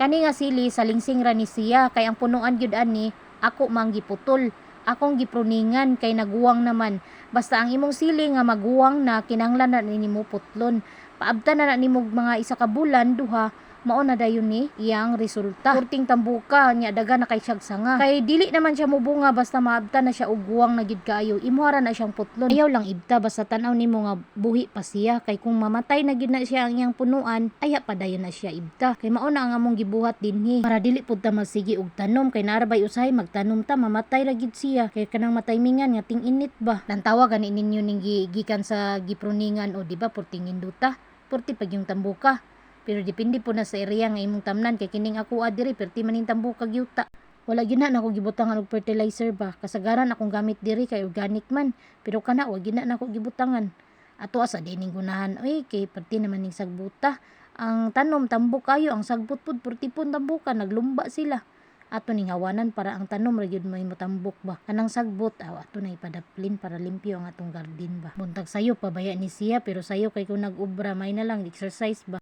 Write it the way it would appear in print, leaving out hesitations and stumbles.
Kani nga sili, salingsing ra ni siya kay ang punuan gyud ani ako mang giputol. Akong gipruningan kay naguwang naman. Basta ang imong sili nga maguwang na, kinahanglan na nimo putlon. Paabtan na na nimo mga 1 ka bulan, duha, mao na dayon ni iyang resulta. Purting tambuka nya, daga na kay siyag sanga. Kay dili naman siya mobunga basta maabtan na siya og guwang na gid kaayo. Imuha ra na siyang putlon. Ayaw lang ibta basta tan-aw nimo nga buhi pa siya, kay kung mamatay na gid na siya ang iyang punuan, aya pa dayon na siya ibta. Kay mao na ang among gibuhat dinhi para dili pud ta magsige og tanom, kay naa ra bay usahay magtanom ta, mamatay ra gid siya, kay kanang mataymingan nga ting-init ba. Lantawa gani ninyo ning gikan sa gipruningan o, di ba purting induta, purti pag yung tambuka. Pero depende po na sa area nga imong tamnan, kay kining ako diri, perti man ning tambuka gyuta. Wala gyud na nako gibutangan og fertilizer ba. Kasagaran akong gamit diri kay organic man, pero kana wa gyud na nako gibutangan. Ato asa dining gunahan oy, kay perti naman ning sagbuta. Ang tanom tambok kayo, ang sagbot pud perti pud tambuka, naglumba sila. Ato ning hawanan para ang tanom ra gyud may motambok ba. Kanang sagbot aw ato na ipadaplin para limpyo ang atong garden ba. Buntag sayo pabaya ni siya, pero sayo kay kung nag-obra, may na lang exercise ba.